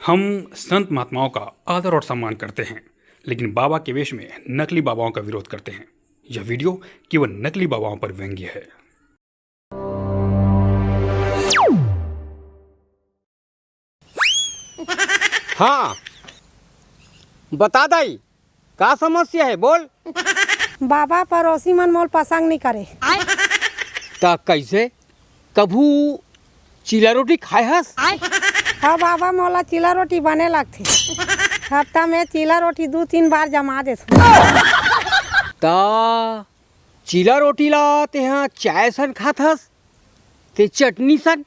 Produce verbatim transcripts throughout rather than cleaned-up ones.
हम संत महात्माओं का आदर और सम्मान करते हैं, लेकिन बाबा के वेश में नकली बाबाओं का विरोध करते हैं। यह वीडियो केवल नकली बाबाओं पर व्यंग्य है। हाँ, बता दाई, का समस्या हे, बोल। बाबा, पड़ोसी मन मोला पसंद नइ करे। त कइसे? कभू चीला रोटी खाए हस? हाँ बाबा, मोला चीला रोटी बने लगथे। हफ्ता में चीला रोटी दू तीन बार जमा देथों। त चीला रोटी ला तेहा चाय सन खात हस, ते चटनी सन?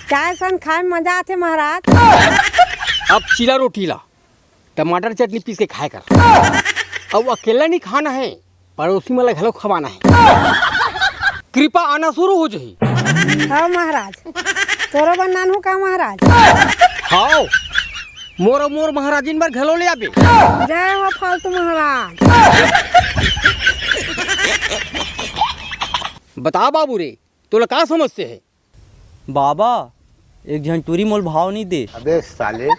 चाय सन खाए में मजा आथे महाराज। अब चीला रोटी ला टमाटर चटनी पीस के खाए कर। अउ अकेला नइ खाना हे, पड़ोसी मन ला घलो खवाना हे। कृपा आना शुरू हो जाही। हाँ महाराज, तोरो बर नानहूँ का महाराज? हाँ, मोर अउ मोर महाराजिन बर घलो ले आबे। जय हो फालतू महाराज। बता बाबू रे, तोला का समस्या हे? बाबा, एक झन टूरी मोला भाव नइ दे। अबे साले।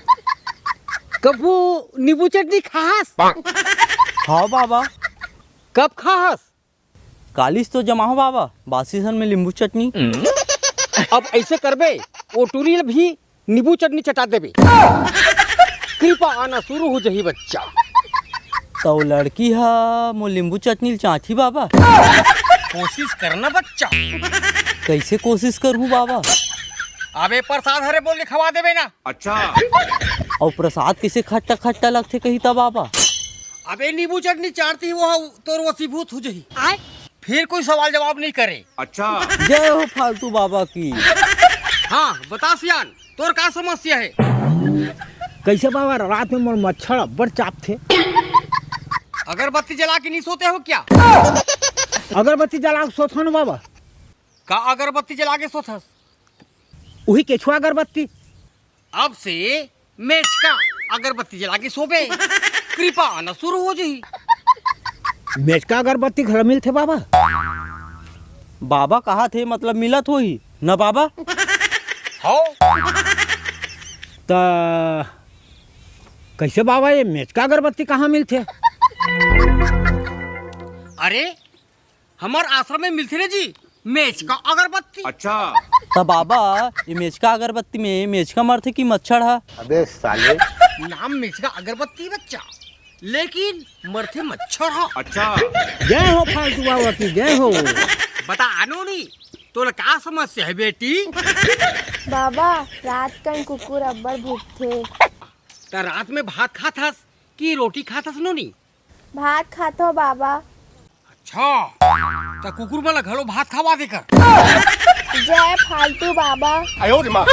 कभू नींबू चटनी खास? हाँ बाबा। कब खास? कालिस तो जमाहूँ बाबा, बासी सन में नींबू चटनी। अब अइसे करबे, ओ टूरी ल भी नींबू चटनी चटा देबे। कृपा आना शुरू हो जाही बच्चा। त ओ लड़की ह मोर नींबू चटनी ल चाटही बाबा। कोशिश करना बच्चा। कइसे कोशिश करहूँ बाबा? अबे प्रसाद हरे बोल के खवा देबे ना। अच्छा। अउ प्रसाद कइसे खट्टा खट्टा लगथे कही त बाबा? अबे नींबू चटनी चाटती ही वो तोर वसीभूत हो जाही। फिर कोई सवाल जवाब नइ करे। अच्छा। जय हो फालतू बाबा की। हाँ, बता सियान, तोर का समस्या हे? कइसे बाबा, रात में मोर मच्छर अब्बड़ चाबथे। अगरबत्ती जला के नइ सोते हो क्या? अगरबत्ती जला के सोथन बाबा। का अगरबत्ती जला के सोथस? उही केछुआ अगरबत्ती। अब से मेचका अगरबत्ती जला के सोबे, कृपा आना शुरू हो जाही। मेचका अगरबत्ती घला मिलथे बाबा? बाबा कहाथे, मतलब मिलत होही न बाबा? हो। त कइसे बाबा, ये मेचका अगरबत्ती कहाँ मिलथे? अरे, हमर आश्रम में मिलथे ना जी, मेचका अगरबत्ती। अच्छा। त बाबा, ये मेचका अगरबत्ती में मेचका मरथे कि मच्छर ह? अबे साले। नाम मेचका अगरबत्ती बच्चा, लेकिन मरथे मच्छर ह। अच्छा। जय हो फालतू बाबा की, जय हो। बता अनोनी, तोला का समस्या हे बेटी? बाबा, रात कन कुकुर अब्बड़ भूकथे। त रात में भात खात हस कि रोटी खात हस नोनी? भात खाथो बाबा। अच्छा, त कुकुर मन ला घलो भात खवा दे कर। जय फालतू बाबा। आयो रे माँ।